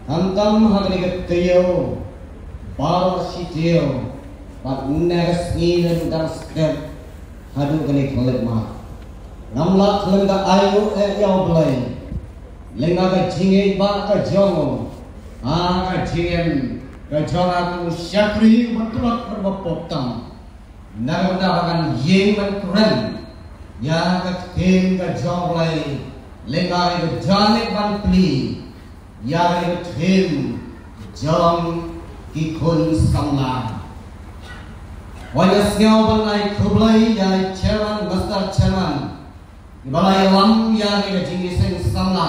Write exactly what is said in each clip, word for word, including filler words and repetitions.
Khamtam ha kane ka taïew, baroh shi taïew, bad na ka sngi, na ka dang step, haduh kane ka khyllipmat, ngam lah khlem da ai nguh eh ïa U Blei lyngba ka jingïeit ba ka jong u ha ka jingim ka jong nga kum u shakri uba tlot bad uba pop tam. Na ka bynta ba ngan ïeng ban kren ïa ka ktien ka jong U Blei, lyngba ka jingïaid ban plie ïa ka ktien jong ki khun samla. Wat ïa sngew ban ai khublei ïa i chairman, master chairman, iba la ïalam ïa ka jingïaseng samla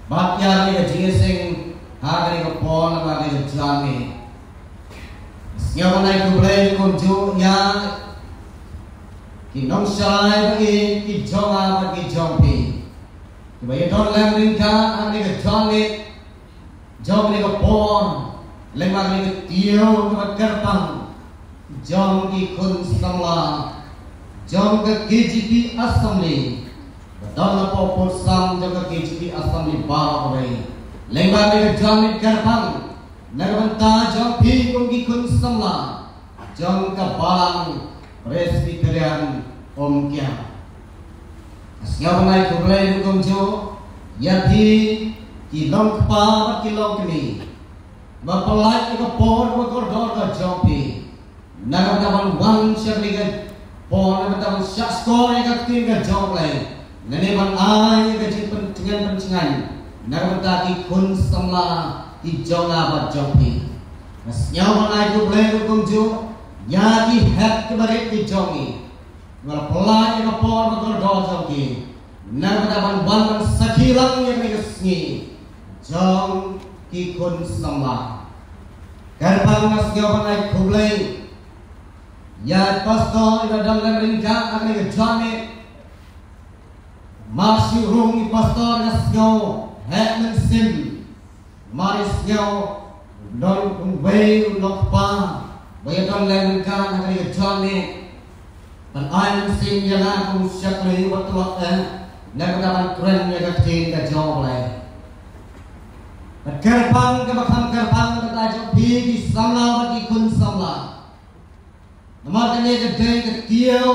bad ïa ka jingïaseng ha ka por, ha ka jingïaseng. Sngewbha ai khublei kumjuh ïa ki nongshai ba ïeit ki jong nga bad ki jong phi, kiba ïadon lang ryngkat ha kane ka jingïaseng jong kane ka por, lyngba kane ka taïew kaba kyrpang jong ki khun samla jong ka K J P Assembly, ba don hapoh pud sam jong ka K J P Assembly baroh kawei. Lyngba kane ka jingïaseng kyrpang na ka bynta jong phi kum ki khun samla jong ka Balang Presbyterian Umkiang. Sngewbha ai khublei kumjuh ïa phi ki longkpa bad ki longkmie, ba pynlait ïa ka por bad kordor ka jong phi na ka bynta ban wan sha kane ka por, na ka bynta ban shahshkor ïa ka ktien ka jong U Blei, lane ban ai ïa ka jingpyntngen pynshngaiñ na ka bynta ki khun samla ki jong nga bad jong phi. Sngewbha ai khublei kumjuh ïa ki hep ki barit ki jong ngi, ba la pynlait ïa ka por bad kordor jong ki na ka bynta ban wan ban sakhi lang ïa kane ka sngi jong ki khun samla. Kyrpang, sngewbha ai khublei ïa i pastor iba don lang ryngkat ha kane ka jingïaseng, Mar Shiu Rung, i pastor, nga sngew heh mynsiem. Mar, i sngew don uwei u nongkpa ba ïadon lang ryngkat ha kane ka jingïaseng, ban ai mynsiem ïa nga kum u shakri uba tlot eh na ka bynta ban kren ïa ka ktien ka jong U Blei. Bad kyrpang kaba kham kyrpang na ka bynta jong phi ki samla bad ki khun samla. Namar kane ka dei ka taïew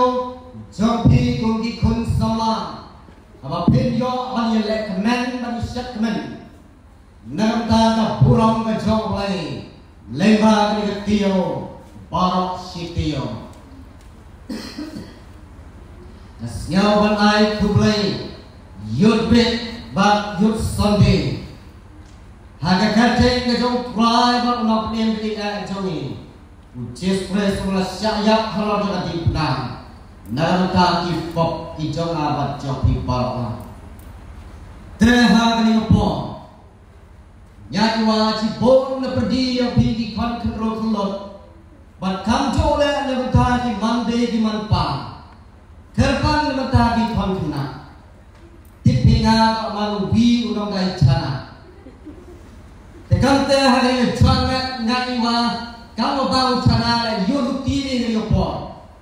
jong phi kum ki khun samla, haba phin ïoh ban ïaleh kmen, ban ïashet kmen na ka bynta ka burom ka jong U Blei lyngba kane ka taïew baroh shi taïew. Nga sngew ban ai khublei Youth Week bad Youth Sunday ha ka kyrteng ka jong U Trai bad U Nongpynim ba ïeit jong ngi U Jisu Khrist, uba la shah ïap halor jong ka diengphna na ka bynta ki pop ki jong nga bad jong phi baroh. Te ha kane ka por, nga kwah shibun na pyrdi ïa phi ki khun khynroo khynlut, bad kumjuh leh na ka bynta ki man dei ki man pa. Kyrpang na ka bynta ki khun khynnah. Tip phi nga ba man u wi u nongdai chana. Te kumta ha kane ka jingmut nga ïohi ba kam u bang u chana leh ïoh ruti ne ïoh por.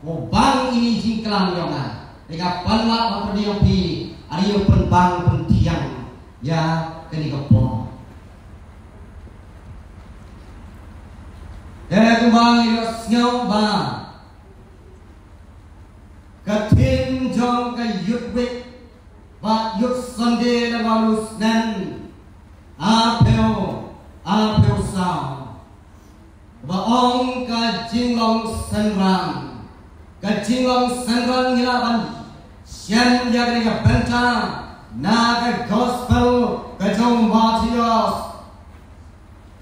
U bang ine i jingklam jong nga. Te nga pan lad ba pyrdi ïa phi, ïa pynbang pynthiang ïa kane ka por. Te kumba ngi la sngew ba ka theme jong ka Youth Week bad Youth Sunday na ka bynta u snem arphew arphew saw, ba ong ka jinglong synran. Ka jinglong synran ngi lah ban shem ïa kane ka bynta na ka gospel ka jong u Mathaios.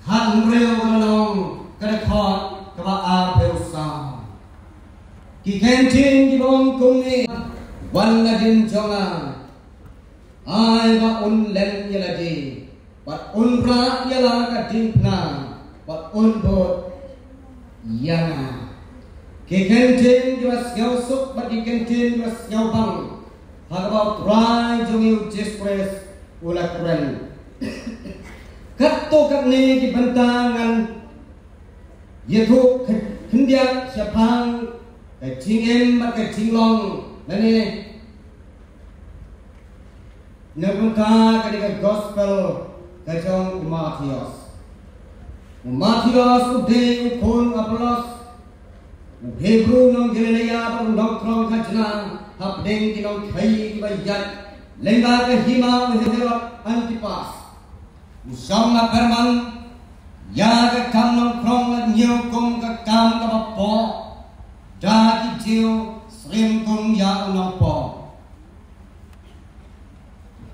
Khathynriew ka lynnong, ka dkhot kaba arphew saw. Ki ktien kiba ong kumne: Wan nadien jong nga, ai ba un len ïa lade, bad un rah ïa la ka diengphna, bad un bud ïa nga. Ki ktien kiba sngewsuk bad ki ktien kiba sngewbang ha kaba U Trai jong ngi U Jisu Khrist u la kren. Katto katne ki bynta ngan ïathuh khyndiat shaphang ka jingim bad ka jinglong lane na ka bynta kane ka gospel Ka jong u Mathaios. U Mathaios u dei u khun u Apollos, u Hebru nong Galilaia, bad u nongkhrong khajna hapdeng ki nongkhaïi kiba ïaid lyngba ka hima u Herod Antipas. U shong ha pyrman ïa ka kam nongkhrong, la ñiew kum ka kam kaba pop da ki Jiw, shim kum ïa u nongpop.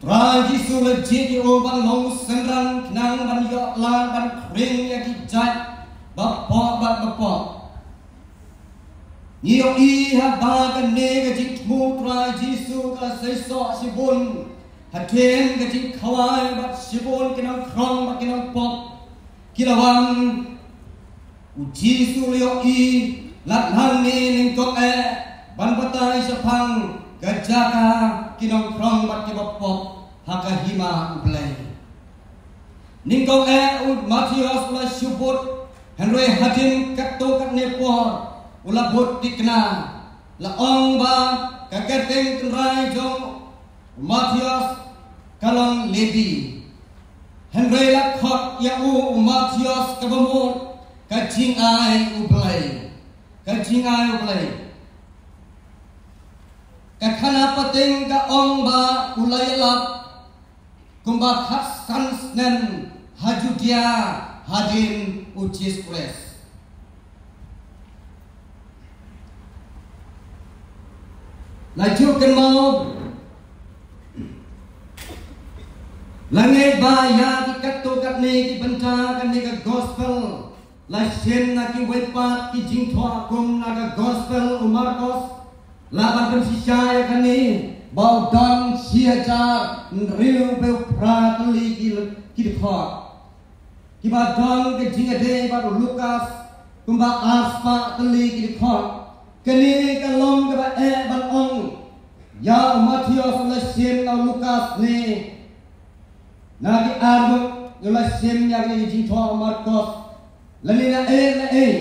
Trai Jisu la jied ïa u ban long u synran khnang ban ïoh lad ban khring ïa ki jait ba pop bad ba pop. Ngi ïohi ha ba kane ka jingthmu Trai Jisu ka la seisoh shibun hadien ka jingkhawai bad shibun ki nongkhrong bad ki nongpop ki la wan. U Jisu u la ïohi lad hangne nyngkong eh ban batai shaphang ka jaka ki nongkhrong bad kiba pop ha ka hima U Blei. Nyngkong eh u Mathaios u la shu bud, hynrei hadien katto katne por u la bud thikna. La ong ba ka kyrteng tynrai jong u Mathaios ka long Lebi. Hynrei la khot ïa u, u Mathaios kaba mut ka jingai U Blei. Ka jingai U Blei. Ka khana pateng ka ong ba u la ïalap kumba khatsan snem ha Judia hadien u Jisu Khrist. La ju kynmaw, la ngeit ba ïa ki katto katne ki bynta kane ka gospel la shim na kiwei pat ki jingthoh, kum na ka gospel u Markos, la ban pynshisha ïa kane ba u don shi hajar hynriewphew phra tylli ki, ki dkhot. Kiba don ka jingïadei bad u Lukas kumba ar spah tylli ki dkhot. Kane ka long kaba eh ban ong ïa u Mathaios u la shim na u Lukas ne na ki arngut, u la shim ïa kane ka jingthoh u Markos. Lane na eh na eh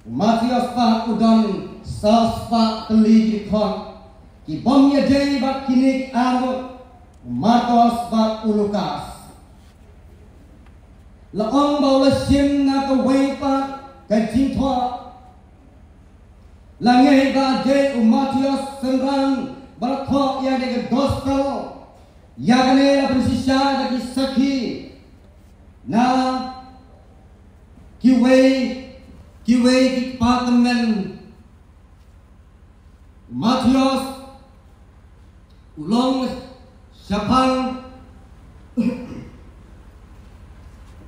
u Mathaios pat u don saw spah tylli ki dkhot. Ki bym ïadei bad kine ki arngut, u Markos bad u Lukas. La ong ba u la shim na kawei pat ka jingthoh. La ngeit ba dei u Mathaios synran ba la thoh ïa kane ka gospel. Ïa kane la pynshisha da ki sakhi na kiwei, kiwei ki kpa tymmen. Mathaios u long shaphang,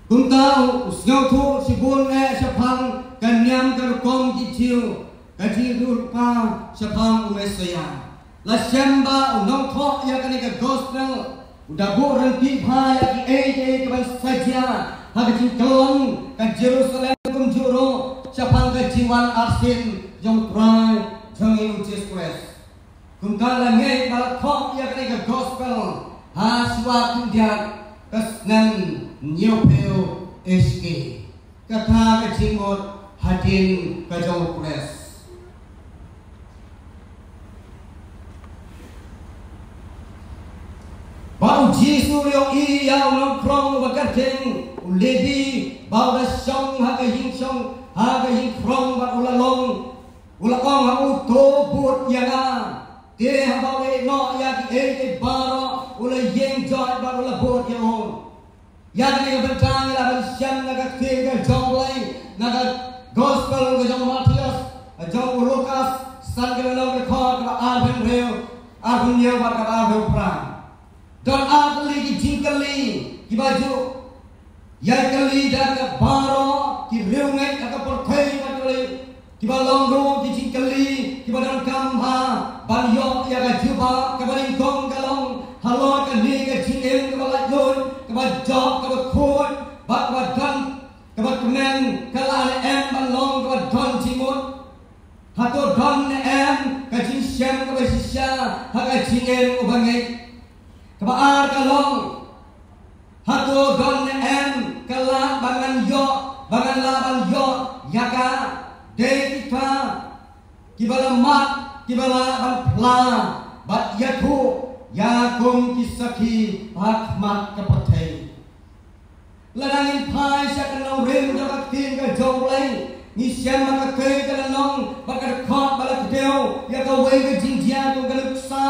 kumta u sngewthuh shibun eh shaphang ka niam ka rukom ki Jiw, ka jingïathuhlypa shaphang u Messaïah. La shem ba u nongthoh ïa kane ka gospel u da buh ryntih bha ïa kiei kiei kiban sa jia ha ka jingkyllon ka Jerusalem, kumjuh ruh shaphang ka jingwan arsien jong u Trai jong ngi u Jisu Khrist. Kumta la ngeit ba la thoh ïa kane ka gospel ha shuwa khyndiat ka snem hynñiewphew H K. Kata ka jingmut hadien ka jong u Khrist. Ba u Jisu u ïohi ïa u nongkhrong uba kyrteng u Lebi, ba u da shong ha ka ïing shong, ha ka ïing khrong, bad u la long, u la ong ha u, to bud ïa nga. Te haba u la ïeh noh ïa kiei kiei baroh, u la ïeng jot bad u la bud ïa u. Ïa kane ka bynta ngi lah ban shem na ka ktien ka jong U Blei, na ka gospel ka jong u Mathaios, ka jong u Lukas, san ka lynnong, ka dkhot kaba arphew hynriew, arphew hynñiew bad kaba arphew phra. Don ar tylli ki jingkylli kiba ju ïai kylli da ka baroh ki riewngeit ha ka pyrthei, bad kylli kiba long ruh ki jingkylli kiba donkam bha ban ïoh ïa ka jubab. Kaba nyngkong ka long halor kane ka jingim kaba laitluid, kaba jop, kaba khuid bad kaba don, kaba kmen, ka lah ne em ban long kaba don jingmut? Hato don ne em ka jingshem kaba shisha ha ka jingim uba ngeit? Kaba ar ka long, hato don ne em ka lad ba ngan ïoh, ba ngan lah ban ïoh ïa ka, dei kita kiba la mad, kiba lah ban phla bad ïathuh ïa kum ki sakhi ha khmat ka pyrthei? Lada ngin phai sha ka nongrim jong ka ktien ka jong U Blei, ngi shem ba ka kei ka lynnong bad ka dkhot ba la kdew ïa kawei ka jingjia kum ka nuksa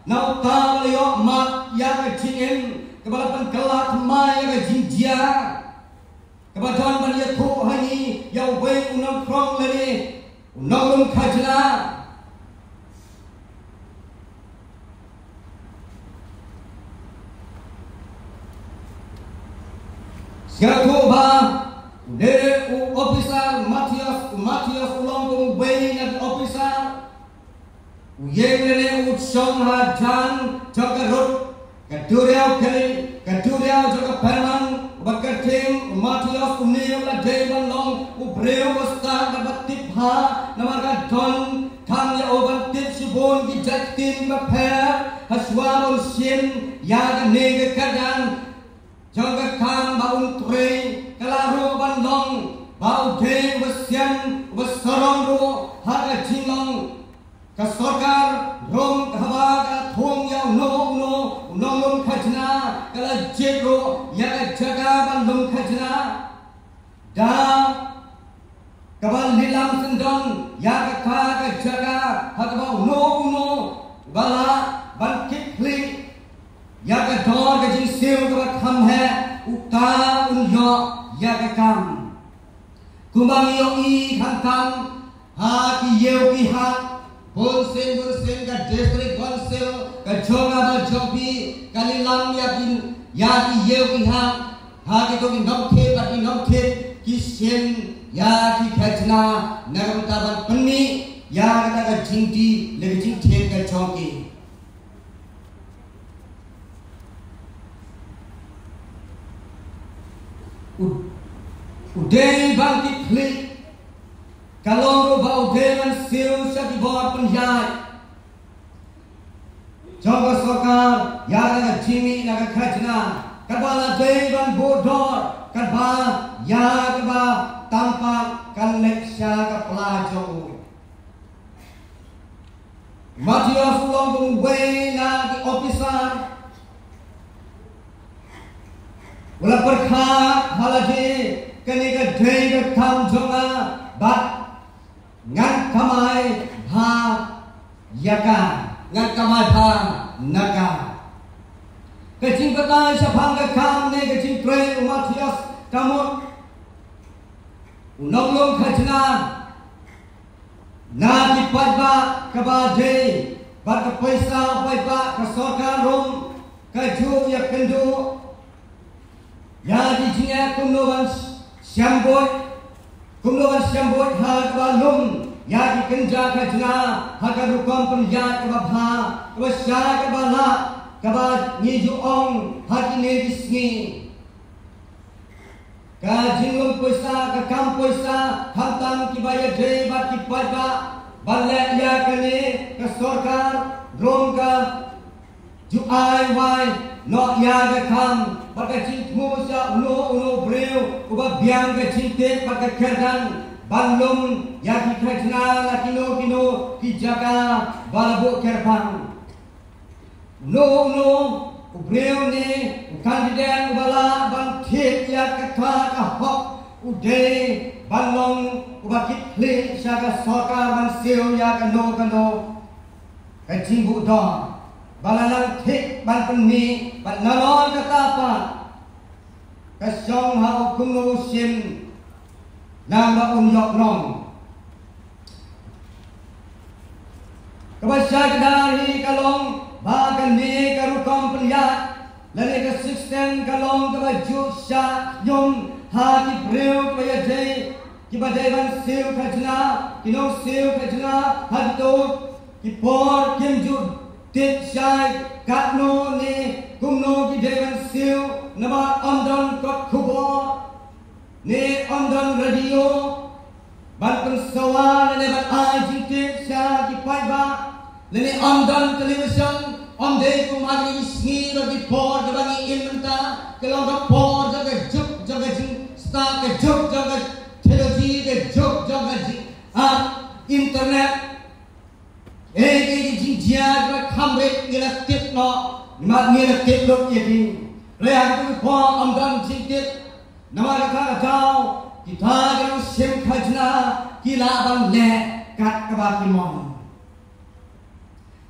na uta ba la ïoh mad ïa ka jingim kaba la pynkylla thymmai ïa ka jingjia. Kaba don ban ïathuh ha ngi ïa uwei u nongkhrong lane u nonglum khajna. Sngewthuh ba une u ophisar Matthias, u Matthias u long kum uwei na ki ophisar. U ïeng lane u shong hajan jong ka rud ka duriaw kali, ka duriaw jong ka pyrmang, bad ka ding u Matthias une u la dei ban long u briew ba stad bad ba tip bha, namar ka don tang ïa u ban tip shibun ki jait ktien bapher. Hashwa ba un shim ïa kane ka kyrdan jong ka kam ba un trei, ka lah ruh ban long ba u dei uba sian, uba sarong ruh ha ka jinglong ka sorkar Rom, haba ka la thung ïa uno uno u nonglum khajna, ka la jied ruh ïa ka jaka ban lum khajna da kaba lilam syndon ïa kata ka jaka, ha kaba uno uno uba lah ban kit khlieh ïa ka dor ka jingsiew kaba kham heh, uta un ïoh ïa ka kam. Kumba ngi ïohi khamtam ha ki ïew ki hap, bun sien bun sien ka District Council ka jong nga bad jong phi ka lilam ïa ki, ïa ki ïew ki hap. Ha kito ki nongthied bad ki nongthied ki shim ïa ki khajna na ka bynta ban pynmih ïa kata ka jingdih lane ka jingthied ka jong ki. U, u dei ban kit khlieh, ka long ruh ba u dei ban siew sha ki bor pynïaid jong ka sorkar ïa ka jingmih na ka khajna, katba la dei ban buh dor, katba ïa kaba tam pat kan leit sha ka pla jong u. Matthias u long kum uwei na ki ophisar. U la pyrkhat ha lade, kane ka dei ka kam jong nga bad ngan kamai bha ïa ka, ngan kamai bha na ka. Ka jingbatai shaphang ka kam ne ka jingtrei u Matthias ka mut u nonglum khajna na ki paidbah kaba dei bad ka pisa paidbah ka sorkar Rom ka ju ïakynduh ïa ki jingeh kumno ban shem buit, kumno ban shem buit ha kaba lum ïa ki kynja khajna ha ka rukom pynïaid kaba bha, kaba shai, kaba lah, kaba ngi ju ong ha kine ki sngi. Ka jinglum pisa, ka kam pisa, khamtam kiba ïadei bad ki paidbah ban leh ïa kane, ka sorkar Rom ka ju ai wai noh ïa ka kam bad ka jingthmu sha uno uno briew uba biang ka jingtip bad ka kyrdan ban lum ïa ki khajna na kino kino ki jaka ba la buh kyrpang. Uno uno u briew ne u candidate uba lah ban thied ïa kata ka hok u dei ban long uba kit khlieh sha ka sorkar ban siew ïa kano kano ka jingbuh dor ba la nang thied ban pynmih, bad nalor kata pat ka shong ha u kumno u shim nang ba un ïoh long. Kaba shai kdar hi ka long ba kane ka rukom pynïaid lane ka system ka long kaba ju shah ñium ha ki briew kiba ïadei, kiba dei ban siew khajna, ki nongsiew khajna ha kito ki por kim ju tip shai katno ne kumno ki dei ban siew, namar ym don kot khubor ne ym don radio ban pynsawa lane ban ai jingtip sha ki paidbah, lane ym don television, ym dei kum ha kine ki sngi bad ki por kiba ngi im mynta, ka long ka por jong ka juk jong ka jingstad, ka juk jong ka technology, ka juk jong ka jingïarap internet. Ei, ei, ei, jingjia kiba kham rit ngi la tip noh, ngi la tip lut ïa ki. Hynrei ha kito ki por ym don jingtip, Namar kata ka daw kita ki nongshim khajna ki lah ban leh kat kaba ki mon.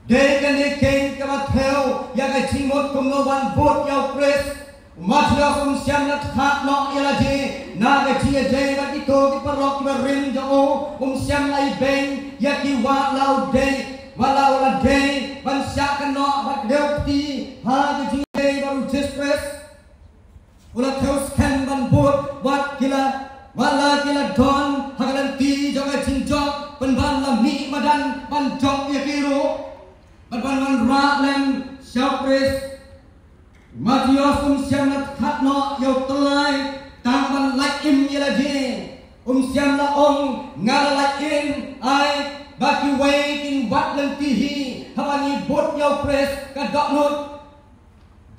Dei kane keiñ kaba thew ïa ka jingmut kumno ban bud ïa u Khrist. U Mathaios um shym la thad noh ïa lade na ka jingïadei bad kito ki paralok kiba rim jong u, um shym la ibeiñ ïa ki, wat la u dei, wat la u la dei ban shah kynnoh bad kdew kti ha ka jingïadei bad u Jisu Khrist. U la thew skhem ban bud wat ki la, wat la ki la don ha ka lynti jong ka jingjop, pynban la mih madan ban jop ïa ki ruh, bad ban wanrah lem sha u Khrist. Mathaios um shym la thad noh ïa u Trai tang ban lait im ïa lade. Um shym la ong, nga la lait im, ai ba kiwei kin wad lynti hi. Haba ngi bud ïa u Khrist, ka dohnud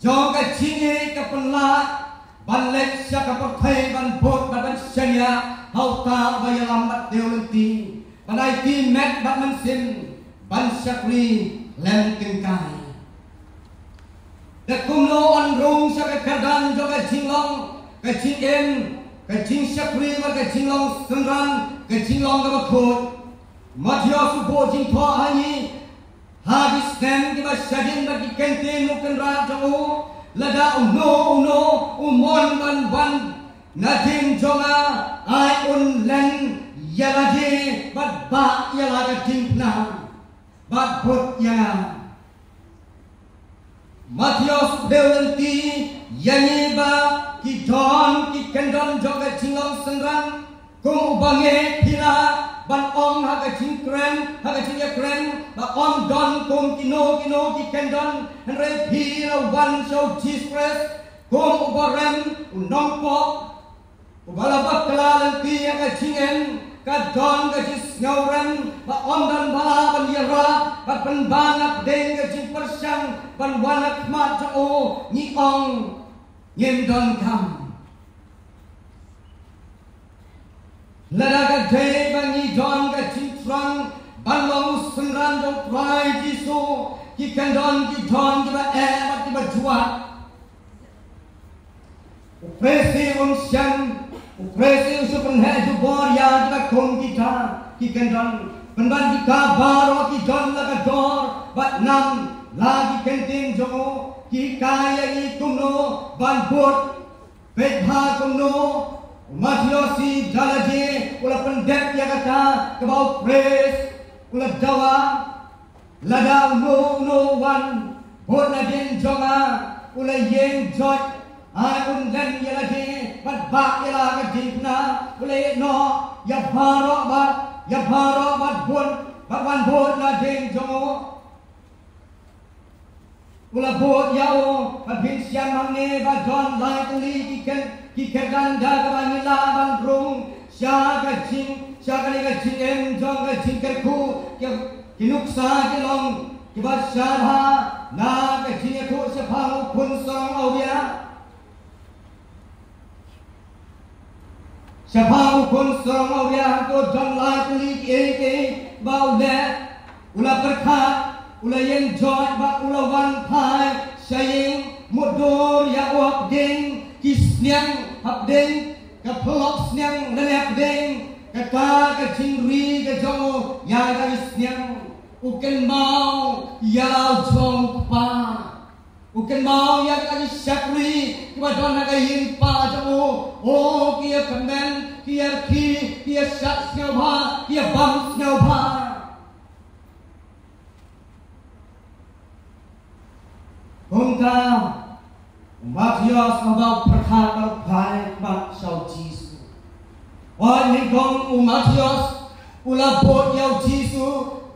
jong ka jingïeit ka pynlah ban leit sha ka pyrthei ban bud bad ban shaniah ha uta uba ïalam bad dei lynti, ban aiti met bad mynsiem, ban shakri lem tyngkai. Da kumno yn rung sha ka kyrdan jong ka jinglong, ka jingim, ka jingshakri bad ka jinglong synran, ka jinglong kaba khuid? Mathaios u buh jingthoh ha ngi ha ki snem kiba shadien bad ki kyntien u Kynrad jong u, lada uno uno u mon ban wan nadien jong nga, ai un len ïa lade bad bah ïa la ka diengphna bad bud ïa nga. Mathaios u pynlynti ïa ngi ba ki don ki kyndon jong ka jinglong synran, kum uba ngi phi lah ban ong ha ka jingkren, ha ka jingïakren, ba ym don kum kino kino ki kyndon, hynrei phi la wan sha u Jisu Khrist kum uba rem, u nongpop, uba la bakla lynti ïa ka jingim, ka don ka jingsngewrem ba ym don ba lah ban ïarap, bad pynban hapdeng ka jingpyrshang ban wan ha khmat jong u, ngi ong, ngim donkam. Lada ka dei ba ngi don ka jingthrang ban long u synran jong u Trai Jisu, ki kyndon ki don kiba eh bad kiba juak. U Pharisi um shym, u Pharisi u shu pynheh jubor ïa kita kum kita ki kyndon. Pynban kita baroh ki don la ka dor bad nam la ki kyntien jong u, ki hikai ïa ngi kumno ban bud. Peit bha kumno u Mathaios da lade u la pyndep ïa kata kaba u Khrist u la dawa. Lada uno uno u wan bud nadien jong nga, u la ïeng joit, ai un len ïa lade bad bah ïa la ka diengphna, u la ïeh noh ïa baroh bad, ïa baroh bad bud, bad wan bud nadien jong u. U la bud ïa u, bad phin shem hangne ba don lai tylli ki kyrdan da kaba ngi lah ban rung sha ka jing, sha kane ka jingim jong ka jingkyrkhu, ki, ki nuksa ki long kiba sha bha na ka jingïathuh shaphang u khun sarong awria. Shaphang u khun sarong awria hangto don lai tylli kiei kiei ba u leh, u la pyrkhat, u la ïeng joit bad u la wan phai sha ïing, mutdur ïa u hapdeng ki sniang, hapdeng ka phlok sniang lane hapdeng kata ka jingri ka jong u ïa ka sniang. U kynmaw ïa la u jong u kpa. U kynmaw ïa kita ki shakri kiba don ha ka ïing pa jong u. O, ki ïa kmen, ki ïa rkhie, ki ïa shad sngewbha, ki ïa bam sngewbha. Kumta u Mathaios haba u pyrkhat, u phai khmat sha u Jisu. Wat nyngkong u Mathaios u la bud ïa u Jisu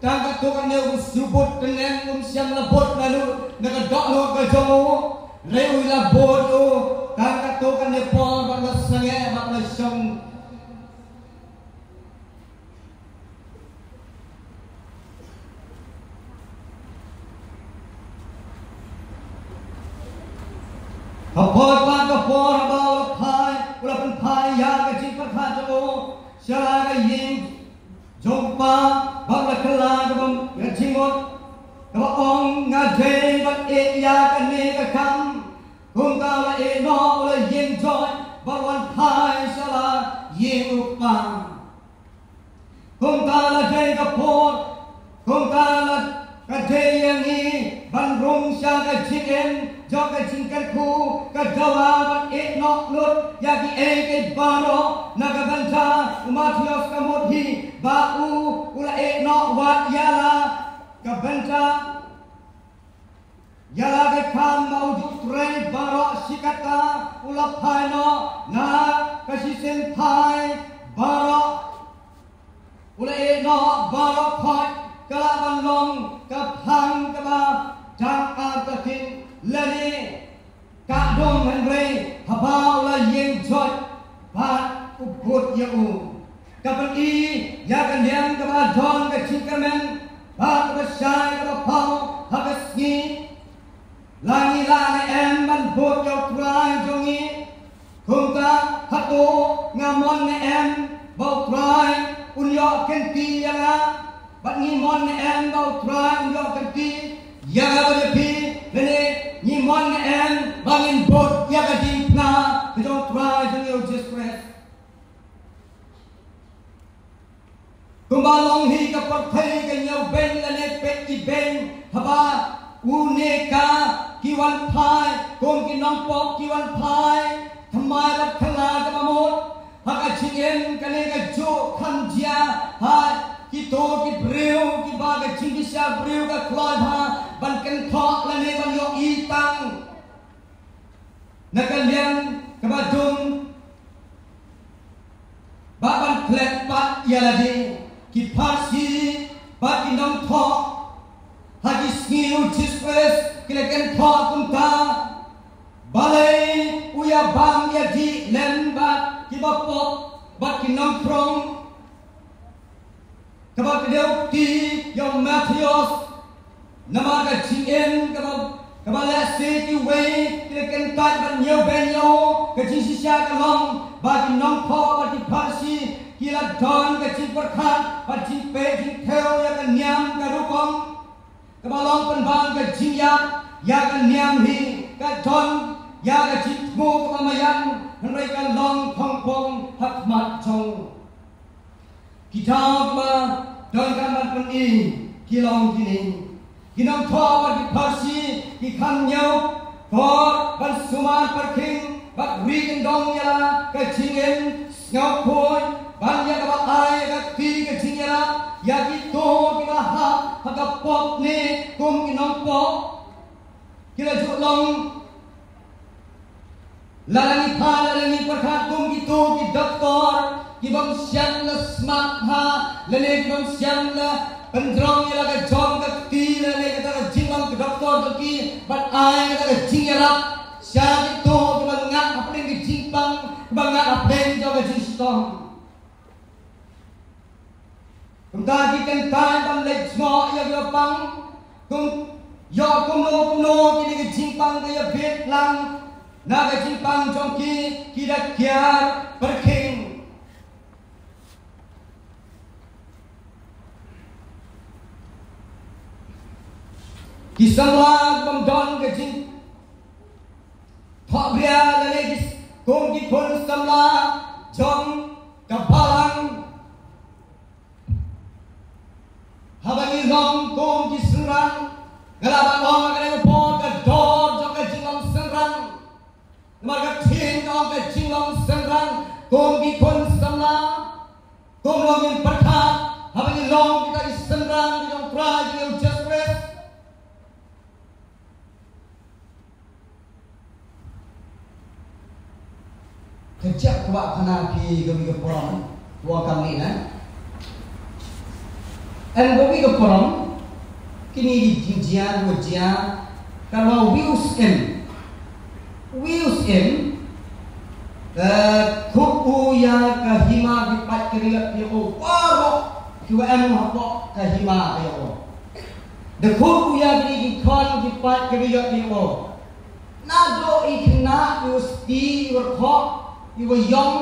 tang katto katne, u shu bud tyngen, um shym la bud na ka dohnud ka jong u. Hynrei u la bud ïa u tang katto katne por bad la sangeh bad la shong. Ka por bad ka por haba u la phai, u la pynphai ïa ka jingpyrkhat jong u sha la ka ïing jong u kpa, bad u la kylla kaba, ka jingmut kaba ong, nga dei ban ïeh ïa kane ka kam. Kumta u la ïeh noh, u la ïeng joit, ba wan phai sha la ïing u Kpa. Kumta la dei ka por, kumta la ka dei ïa ngi ban rung sha ka jingim jong ka jingkyrkhu, ka dawa ban ïeh noh lut ïa kiei kiei baroh na ka bynta u Mathaios ka mut hi ba u u la ïeh noh wat ïa la ka bynta ïa la ka kam ba u ju trei baroh shi katta, u la phai noh na ka shisien phai baroh, u la ïeh noh baroh khoit, ka la ban long ka phang kaba dang artatien lane ka dong, hynrei haba u la ïeng joit bad u bud ïa u. Ka pyni ïa ka liang kaba don ka jingkyrmen bad kaba shai kaba paw ha ka sngi. La ngi lah ne em ban bud ïa u Trai jong ngi? Kumta hato nga mon ne em ba u Trai un ïoh kynti ïa nga? Bad ngi mon ne em ba u Trai un ïoh kynti ïa nga bad ïa phi? Lane ngi mon ne em ba ngin bud ïa ka diengphna ka jong u Trai jong ngi u Jisu Khrist? Kumba long hi ka pyrthei ka ñiewbeiñ lane peit ibeiñ, haba une ka ki wan phai kum ki nongpop, ki wan phai thymmai bad kylla kaba mut. Ha ka jingim kane kajuh kham jia ha kito ki briew kiba ka jingbishar briew ka kloi bha ban kynthoh lane ban ïohi tang na ka liang kaba dum, ba ban klet pat ïa lade. Ki Pharisi bad ki nongthoh ha ki sngi u Jisu Khrist ki la kynthoh kumta: Balei u ïa bam ïa dih lem bad kiba pop bad ki nongthrong? Kaba kdew kti ïa u Mathaios, namar ka jingim kaba, kaba lehse kiwei ki la kyntait ban ñiewbeiñ ïa u. Ka jingshisha ka long ba ki nongthoh bad ki Pharisi ki la don ka jingpyrkhat bad jingpeit jingthew ïa ka niam ka rukom. Kaba long pynban ka jingïap ïa ka niam hi ka don ïa ka jingthmu kaba maïan, hynrei ka long thongpong ha khmat jong u. Ki daw kiba donkam ban pyni ki long kine: ki nongthoh bad ki Pharisi ki kham ñiew kor ban sumar pyrkhing bad ri kyndong ïa la ka jingim, sngewkhuid ban ïa kaba ai ïa ka kti ka jingïarap ïa kito kiba hap ha ka pop ne kum ki nongpop. Ki la ju long, lada ngi phai, lada ngi pyrkhat, kum kito ki doktor kibym shym la smat bha lane kibym shym la pynjrong ïa la ka jong ka kti lane kata ka jinglong ka doktor jong ki ban ai kata ka jingïarap sha kito kiba ngat hapdeng ka jingpang, kiba ngat hapdeng jong ka jingshitom. Kumta ki kyntait ban leit jngoh ïa kiba pang. Kum, ïoh kumno kumno kine ki jingpang ki ïa bit lang na ka jingpang jong ki, ki da kiar pyrkhing. Ki samla bym don ka jingthohbria lane ki, kum ki khun samla jong ka balang. Haba ngi long kum ki synran, nga la ban ong ha kane ka por, ka dor jong ka jinglong synran. Namar ka ktien ka ong ka jinglong synran, kum ki khun samla, kumno ngin pyrkhat haba ngi long kita ki synran ki jong u Trai jong ngi u Jisu Khrist? Ka jaka kaba khana phi kawei ka parom, wa kam ni na. Em kawei ka parom, kini ki jingjia, wa jia, ka wa wius em. Wius em, eh, khut u ïa ka hima ki paid ka riat ïa u, waroh ki wa em hapoh ka hima ka ïa u. Da khut u ïa kini ki khon ki paid ka riat ïa u. Naduh i khynnah, i wa sti, i wa rkhok, i wa ïong,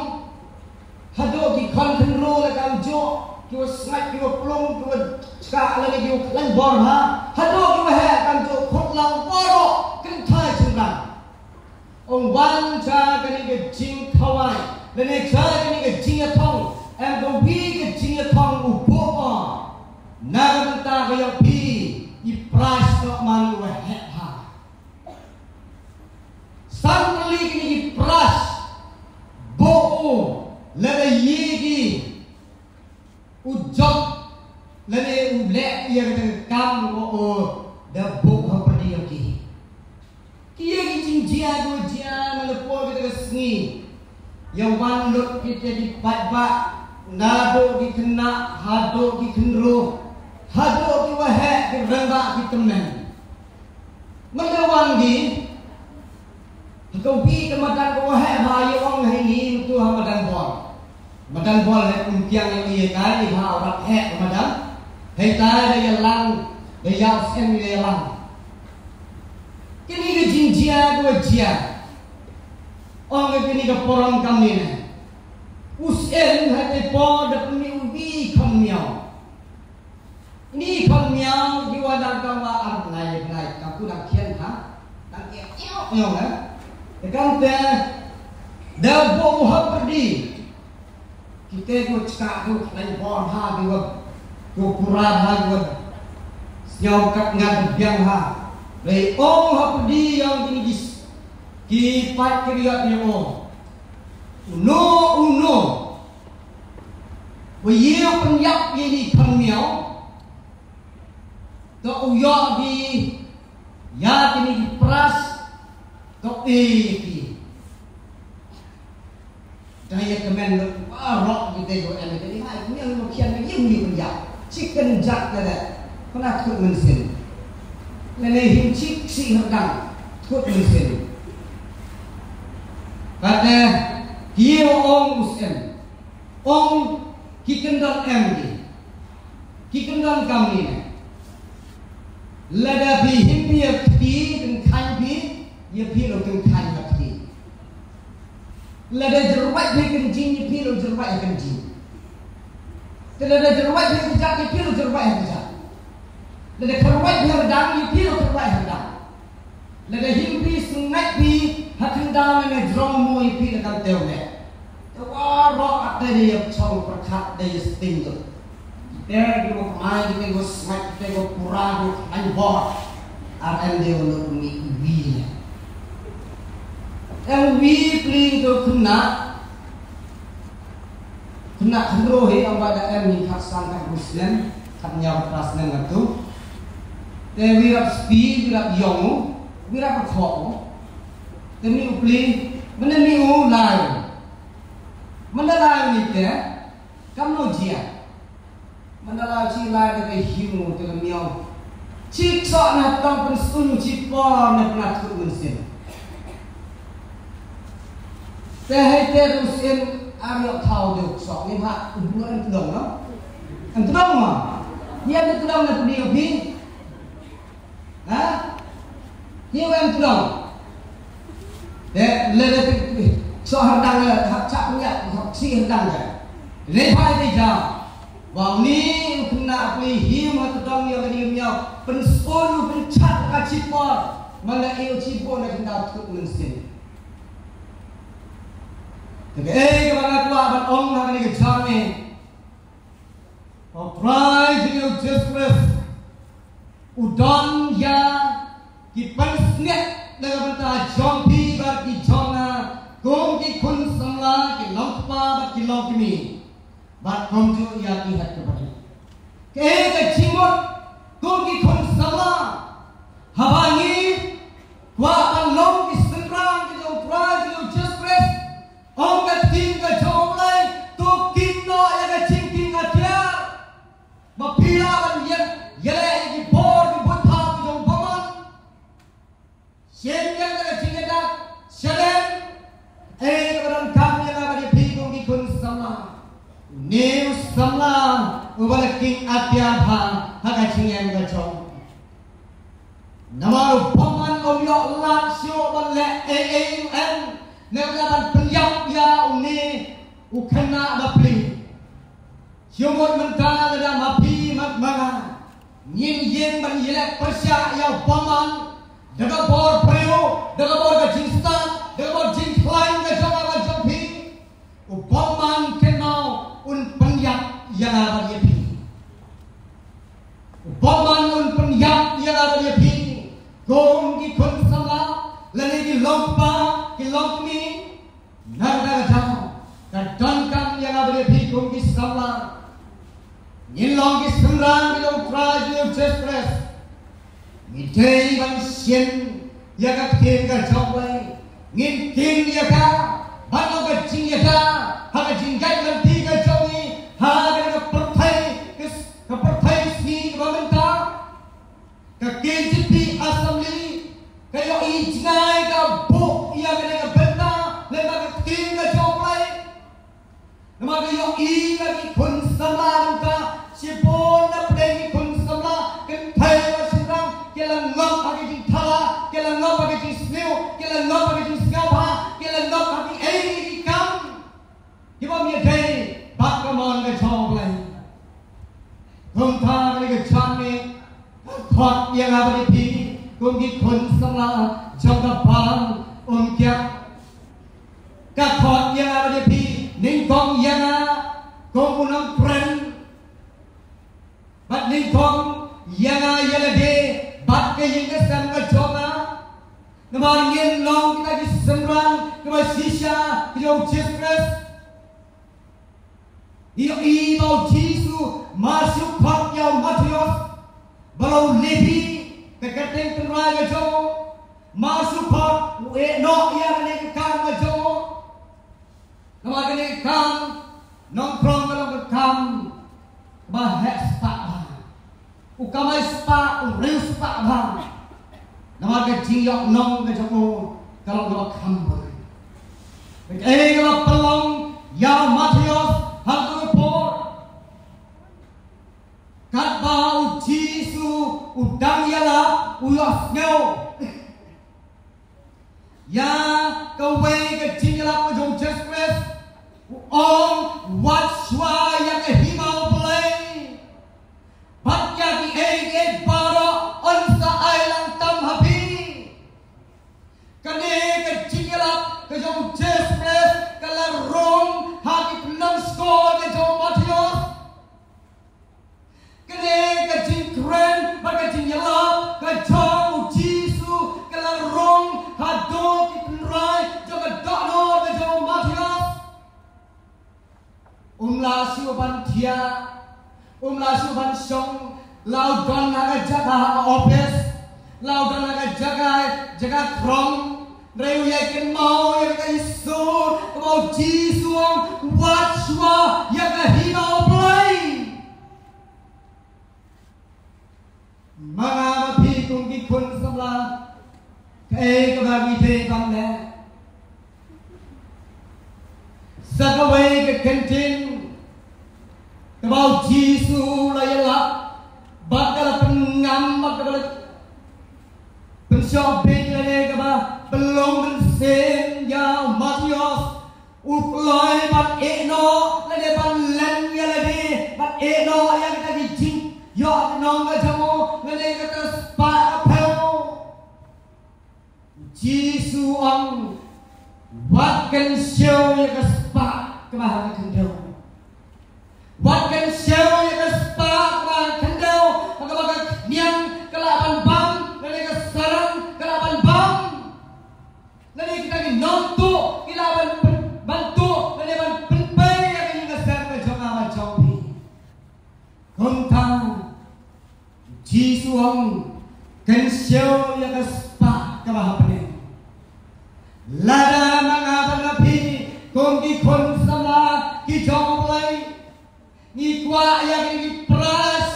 haduh ki khon khynroo la kam juh, ki wa sngaid, ki wa plung, ki wa chkah lane ki wa khlaiñ bor ha, haduh ki wa heh kam juh, khut lang waroh kynthai shynrang. Ong wan sha kane ka jingkhawai Ïa wan lut kita ki paidbah, naduh ki khynnah haduh ki khynroo, haduh ki waheh ki rangbah ki tymmen. Mynta wan ki ha kawi ka madan ka waheh ba ïa ong ha ini mynta ha madan bor. Madan bor ha Umkiang ïa ïa kai ïa ha u rat heh ka madan. Hei tai da ïa lang da ïa u seng ïa lang. Kini ki jingjia dua jia. Ong ka kini ka porom kam ni ne. U sien ha te por da pynmih u bi kham miaw. Ni kham miaw ki wa dang kam wa ar nai nai kam ku dang khian ha. Dang kiaw kiaw miaw ne. Te kam te da bo u hap perdi. Kita ko chka ko nai bor ha ki wa ko pura ha ki wa. Sñiaw kat ngat biang ha. Dei ong hap perdi yang kini gis. Ki pat ki riat ni o. Uno, uno. Wa ye pynïap ye ni kham miaw. To u yoh ki ya ki ni ki pras. To e ki. Da ya kmen lo wa rok ki te ko em ki ni ha ni lo khian ni ye ni pynïap. Chicken jack na da. Kena khut mensin. Lele hin chik si herdang khut mensin. Kata ki ong u sien. Ong ki kyndon em ki. Ki kyndon kam ni ne. Lada phi him phi ïa kti, kynkhaiñ phi, ïa phi lo kynkhaiñ ha kti. Lada jyrwai phi kynjing, ïa phi lo jyrwai ha kynjing. Te lada jyrwai phi kjat, ïa phi lo jyrwai ha kjat. Lada kyrwai phi ha rdang, ïa phi lo kyrwai ha rdang. Lada him phi sngaid phi ha khyndaw ne jrong mo ïa phi la kam tew ne. Te wa rok ate de ïa chong pyrkhat de ïa sting tu. Te ki mo kmai ki te ko sngaid ki te ko pura ko kmai bor. Ar en de lo mi wi ne. Em wi pli to khynna. Khynnah khynroo hi ong ba da em ni khatsan khatwei snem, khatñiaw khatphra snem katu. Te wi rap spi, wi rap ïong u, wi rap khoh u. Te mi u pli, mynne mi u lai. Mynne lai ni te, kam no jia. Mynne lai chi lai da ka hiu te ka miaw. Chi ksoh na tang pynsun chi por na pynat kut mynsin. Te hei te rusin ar ïoh thaw de u ksoh ni ha u bu em tdong no. Em tdong ma. Ni em tdong na pynïoh phi. Ha? Ni em tdong. Te le le ksoh hardang le hap chap nya hap si hardang le. Le phai te ja. Ba u ni u khynnah u pli him ha tdong ïa ka ding ïa pynskul u pynchat ka chipor. Manda e u chipor na kynda thut mynsiem. Te kaei kaba nga kwah ban ong ha kane ka jingmut. U Trai jong ngi u Jisu Khrist u don ïa ki pansngiat na ka bynta jong phi bad ki jong nga kum ki khun samla, ki longkpa bad ki longkmie. Bad kumjuh ïa ki hep ki barit. Kaei ka jingmut kum ki khun samla haba ngi kwah ban long ki synran ki jong u Trai ki jong u Jisu Khrist. Ong ka ktien ka jong u Blei, to ktien noh ïa ka jingkieng atiar. Ma phi lah ban ïeng ïaleh ïa ki bor ki bynta ki jong u bymman. Shen ïa ka jingïadat shalem. Ei kaba donkam ïa nga bad ïa phi kum ki khun samla. Une u samla uba la kieng atiar bha ha ka jingim ka jong u. Namar u bymman um ïoh lad shuh ban leh ei ei u em. Namar ban pynïap ïa une u khynnah bapli. Shu mut mynta lada ma phi ma nga ngin ïeng ban ïaleh pyrshah ïa u bymman da ka bor briew, da ka bor ka jingstad, da ka bor jingkhlaiñ ka jong nga bad jong phi. U bymman kynmaw un pynïap ïa nga bad ïa phi. U bymman un pynïap ïa nga bad ïa phi. Kum ki khun samla lane ki longkpa ki longkmie. Nangta ka daw ka donkam ïa nga bad ïa phi kum ki samla. Ngin long ki synran ki jong u Trai Jisu Khrist. Ngi dei ban shim ïa ka ktien ka jong u Blei. Ngin ktien ïa ka. Bad ka jingïada ha ka jingïaid lynti ka jong ngi ha kane ka pyrthei, ka pyrthei sngi kaba mynta. Ka K J P Assembly ka ïohi jngai, ka buh ïa kane ka bynta lem bad ka ktien ka jong U Blei. Namar ka ïohi ba ki khun samla nangta, shibun na pdeng ki khun samla kynthei bad shynrang ki la ngop ha ki jingthala, ki la ngop ha ki jingsniew, ki la ngop ha ki jingsngewbha, ki la ngop ha kiei kiei ki kam kiba ym ïadei bad ka mon ka jong U Blei. Kumta kane ka janmiet ka khot ïa nga bad ïa phi kum ki khun samla jong ka Balang Umkiang. Ka khot ïa nga bad ïa phi nyngkong ïa nga kum u nongkren, bad nyngkong ïa nga ïa lade bad ka ïing ka sem ka jong nga. Namar ngin long kita ki synran kiba shisha ki jong U Jisu Khrist. Ïohi ba U Jisu mar shu khot ïa u Mathaios, ba la u Levi, ka kyrteng tynrai ka jong u, mar shu khot, u ïeh noh ïa kane ka kam ka jong u. Namar kane ka kam nongkrong ka long ka kam ba heh spah bha. U kamai spah, u riewspah bha. Namar ka jingïohnong ka jong u ka long kaba kham bha. Kaei kaba pynlong ïa u Mathaios ha kata ka por? Katba U Jisu u dang ïalap, u ïohsngew ïa kawei ka jingïalap ka jong U Jisu Khrist, u ong, wat shuwa ïa ka hima U Blei bad ïa kiei kiei baroh, yn sa ai lang tam ha phi. Kane ka jingïalap ka jong U Jisu Khrist ka la rung ha ki pynlong skul ka jong u Mathaios. Kane ka jingkren bad ka jingïalap ka jong U Jisu ka la rung haduh ki tynrai jong ka dohnud ka jong u Mathaios. Um lah shuh ban thiah, um lah shuh ban shong, la u don ha ka jaka ha office, la u don ha ka jaka, jaka krong, hynrei u ïai kynmaw ïa ka Jisu, kaba U Jisu u ong, wat shuwa ïa ka hima U Blei. Ma nga ma phi kum ki khun samla, kaei kaba ngi dei ban leh? Sa kawei ka kyntien kaba U Jisu u la ïalap bad ka la pynngam bad kaba la pynshoh beit lane kaba pynlong mynsiem ïa u Mathaios. U kloi ban ïeh noh lane ban len ïa lade, ban ïeh noh ïa kata ka jingïohnong ka jong u lane kata ka spah ka phew. U Jisu u ong, wat kynshew ïa ka spah kaba ha ka khyndew. Wat kynshew ïa ka spah kaba ha ka khyndew, ha kaba ka khñiang ka lah ban bam lane ka sarang ka lah ban bam. Lane kita ki nongtuh ki lah ban pyn-, ban tuh lane ban pynpei ïa ka ïing ka sem ka jong nga bad jong phi. Kumta Jisu u ong, kynshew ïa ka spah kaba ha bneng. Lada ma nga bad ma phi kum ki khun samla ki jong U Blei, ngi kwah ïa kine ki prize.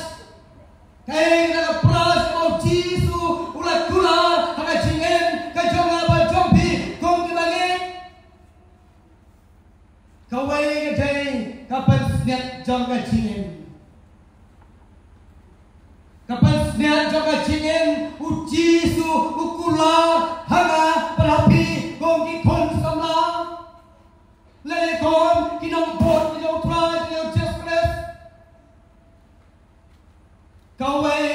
Kaei kata ka prize kaba U Jisu u la kular ha ka jingim ka jong nga bad jong phi kum ki bangeit? Kawei ka dei ka pynsngiat jong ka jingim. Ka pynsngiat jong ka jingim U Jisu u kular ha nga bad ha phi kum ki khun samla. Lane kum ki nongbud ki jong U Trai jong ngi U Jisu Khrist. Kawei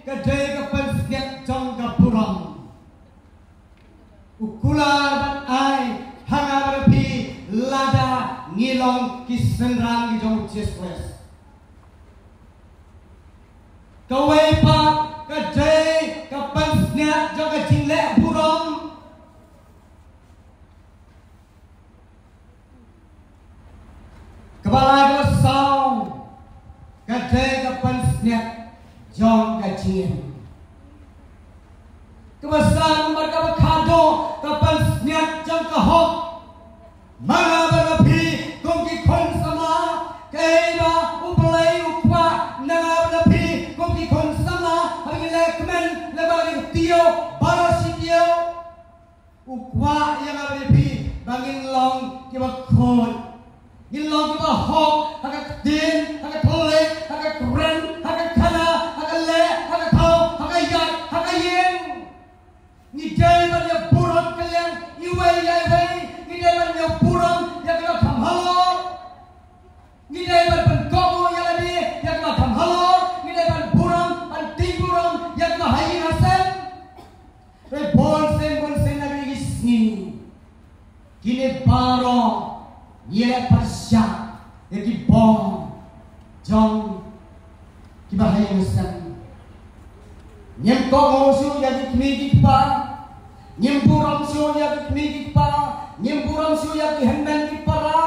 ka dei ka pynsngiat jong ka burom. U kular ban ai ha nga bad ha phi lada ngi long ki synran ki jong U Jisu Khrist. Kawei pat ka dei ka pynsngiat jong ka jingleh burom. Kaba lai kaba saw ka dei ka pynsngiat jong ka jingim. Kaba san bad kaba khatduh ka pynsngiat jong ka hok. Ma Ba ngin tieng baroh shi taïew. U kwah ïa nga bad ïa phi ba ngin long kiba khuid. Ngin long kiba hok ha ka ktien, ha ka thylliej, ha ka kren, ha ka khana, ha ka leh, ha ka thaw, ha ka ïaid, ha ka ïeng. Ngi dei ban ïa burom kylliang iwei ïa iwei. Ngi dei ban ïa burom ïa kiba kham halor. Ngi dei ban pynkohnguh ïa lade ïa kiba kham halor. Ngi dei ban burom, ban tieng burom ïa kiba ha ïing ha sem. Hynrei bunsien bunsien na kine ki sngi, kine baroh ngi leh pyrshah ïa ki bom jong kiba ha ïing ha sem. Ngim kohnguh shuh ïa ki kmie ki kpa. Ngim burom shuh ïa ki kmie ki kpa. Ngim burom shuh ïa ki hynmen ki para.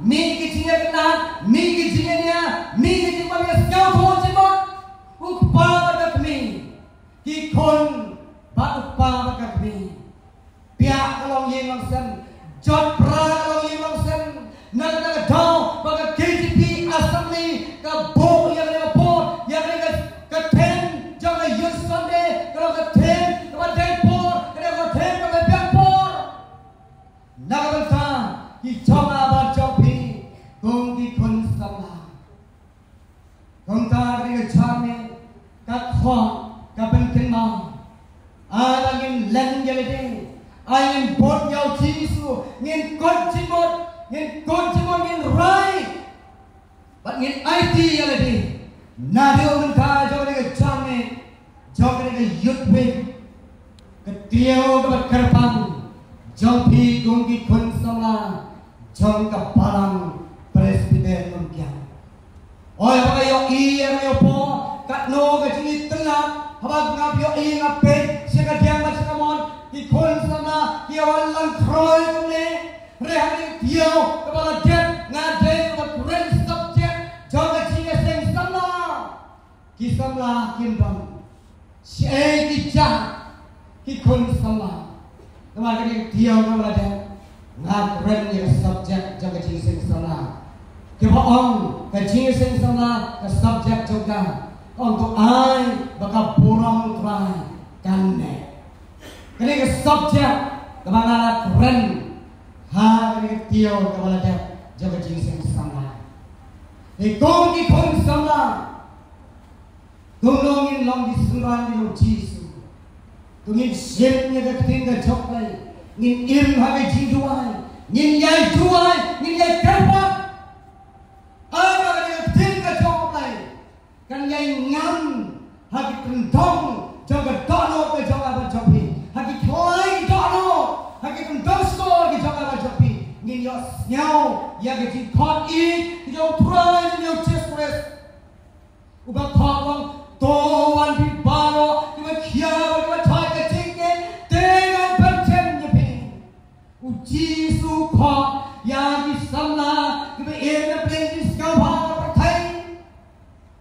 Mih ki jingïakynad, mih ki jingïania, mih ki jingbym ïasngewthuh jingmut. U kpa bad ka kmie, ki khun bad u kpa bad ka kmie. Piah ka longïing longsem, jot pra ka longïing longsem. Na kata ka daw ba ka K J P Assembly ka buh ïa kane ka por, ïa kane ka, ka theme jong ka Youth Sunday, ka long ka theme kaba dei por, ka long ka theme kaba biang por. Na ka bynta ki jong nga bad jong phi kum ki khun samla. Kumta kane ka janmiet ka khot ka pynkynmaw. Ai ba ngin len ïa lade. Ai ngin bud ïa u Jisu, ngin kut jingmut, ngin kut jingmut, ngin rai. Bad ngin aiti ïa lade. Naduh mynta jong kane ka janmiet, jong kane ka Youth Week, ka taïew kaba kyrpang jong phi kum ki khun samla jong ka Balang Presbyterian Umkiang. Oi, haba nga ïohi ïa kane ka por, katno ka jingitynnad, haba nga ïohi nga peit sha ka diang bad sha ka mon, ki khun samla ki wan lang khroi kumne. Hynrei ha kane ka taïew kaba la dep nga dei kaba kren subject jong ka jingïaseng samla. Ki samla kim don. Shaei ki jah ki khun samla. Namar kane ka taïew kaba la dep nga kren ïa ka subject jong ka jingïaseng samla. Kaba ong ka jingïaseng samla ka subject jong ka, ong to ai ba ka burom U Trai kan neh. Kane ka subject kaba nga la kren ha kane ka taïew kaba la dep jong ka jingïaseng samla. Te kum ki khun samla, kumno ngin long ki synran jong U Jisu? To ngin shim ïa ka ktien ka jong U Blei, ngin im ha ka jingduwai, ngin ïai duwai, ngin ïai kyrpad. Ai ba ka ktien ka jong U Blei kan ïai ngam ha ki kyndong jong ka dohnud ka jong nga bad jong phi, ha ki khlai ki dohnud, ha ki kyndong stor ki jong nga bad jong phi. Ngin ïohsngew ïa ka jingkhot ïeit ka jong U Trai jong ngi U Jisu Khrist. Uba khot, ong to wan phi baroh kiba khia bad kiba thait ka jingkit, te ngan pynjem ïa phi. U Jisu khot ïa ki samla kiba im na pdeng jingsngewbha ka pyrthei.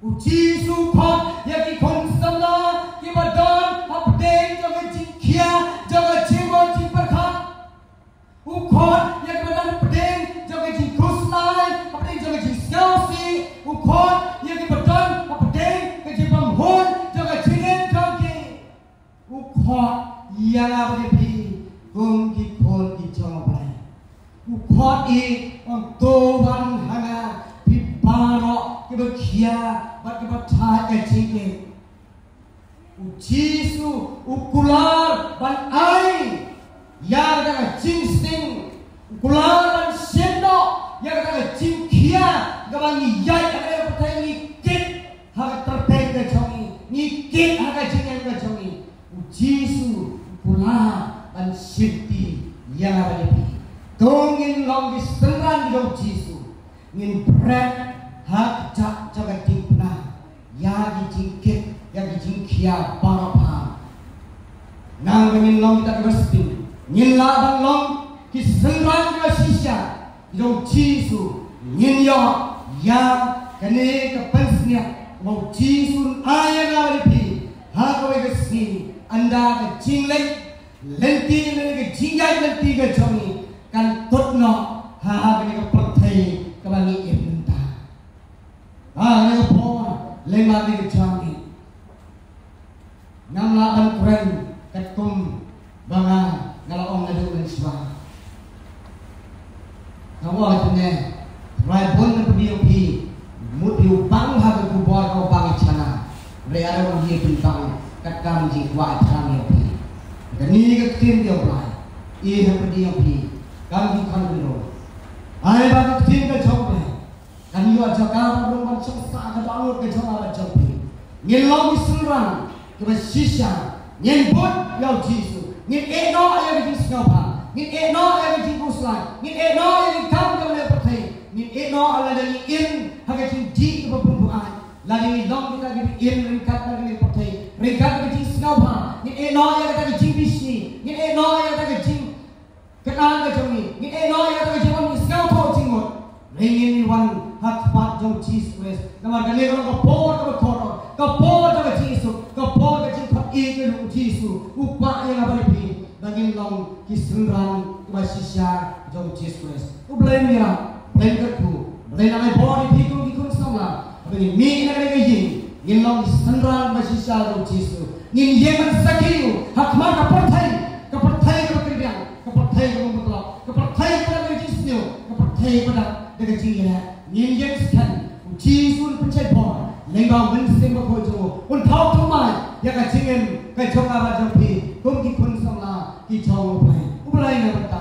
U Jisu khot ïa ki khun samla kiba don ha pdeng jong ka jingkhia, jong ka jingmut jingpyrkhat. U khot ïa kiba don ha pdeng jong ka jingkhuslai, ha pdeng jong ka jingsngewsih. U khot ïa kiba don ha pdeng ka jingbymhun jong ka jingim jong ki. U khot ïa nga bad ïa phi kum ki khun ki jong U Blei. U khot ïeit, ong to wan ha nga phi baroh kiba khia bad kiba thait ka jingkit. U Jisu u kular ban ai ïa kata ka jingsting, u kular ban shim noh ïa kata ka jingkhia kaba ngi ïaid ha kane ka pyrthei, ngi kit ha ka tyrpeng ka jong ngi, ngi kit ha ka jingim ka jong ngi. U Jisu u kular ban shimti ïa nga bad ïa phi. To ngin long ki synran jong U Jisu, ngin bret ha kjat jong ka diengphna ïa ki jingkit, ïa ki jingkhia baroh phang. Nang ba ngin long kita kiba sting, ngin lah ban long ki synran kiba shisha jong U Jisu, ngin ïoh ïa kane ka pynsngiat ba U Jisu un ai ïa nga bad ïa phi ha kawei ka sngi, ynda ka jingleit lynti, lane ka jingïaid lynti ka jong ngi kan kut noh ha kane ka pyrthei kaba ngi im mynta. Ha kane ka por, lem bad kane ka jingïaid, ngam lah ban kren Kane ka ktien ka jong U Blei, i ha pyrdi ïa phi kam ki khang bynriew. Ai ba ka ktien ka jong U Blei kan ïoh jaka ban rung ban shong sah ha ka dohnud ka jong nga bad jong phi. Ngin long ki synran kiba shisha. Ngin bud ïa U Jisu. Ngin ïeh noh ïa ka jingsngewbha. Ngin ïeh noh ïa ka jingkhuslai. Ngin ïeh noh ïa ki kam kiba na pyrthei. Ngin ïeh noh lada ngi im ha ka jingjih kaba bun buaid. Lada ngi long kita kiba im ryngkat bad ka pyrthei, ryngkat bad ka jingsngewbha, ngin ïeh noh ïa kata ka jingbishni, ngin ïeh noh ïa kata ka jingkynad ka jong ngi, ngin ïeh noh ïa kata ka jingwan sngewthuh jingmut. Hynrei ngin wan ha khmat jong U Jisu Khrist. Namar kane ka long ka por kaba kordor, ka por jong ka jingsuk, ka por ka jingpynïeit ïa U Jisu, u kwah ïa nga bad ïa phi ba ngin long ki synran kiba shisha jong U Jisu Khrist. U Blei un ïarap, U Blei un kyrkhu, U Blei un ai bor ïa phi kum ki khun samla. Haba ngin mih na kane ka ïing, ngin long ki synran ba shisha jong U Jisu. Ngin ïeng ban sakhi ïa u ha khmat ka pyrthei, ka pyrthei kaba kynriang, ka pyrthei kaba mutloh, ka pyrthei kaba dap da ka jingsniew, ka pyrthei kaba dap da ka jingïaleh. Ngin ïeng skhem, U Jisu un pynshait bor, lyngba U Mynsiem Bakhuid jong u, un thaw thymmai ïa ka jingim ka jong nga bad jong phi kum ki khun samla ki jong U Blei. U Blei un ai bynta.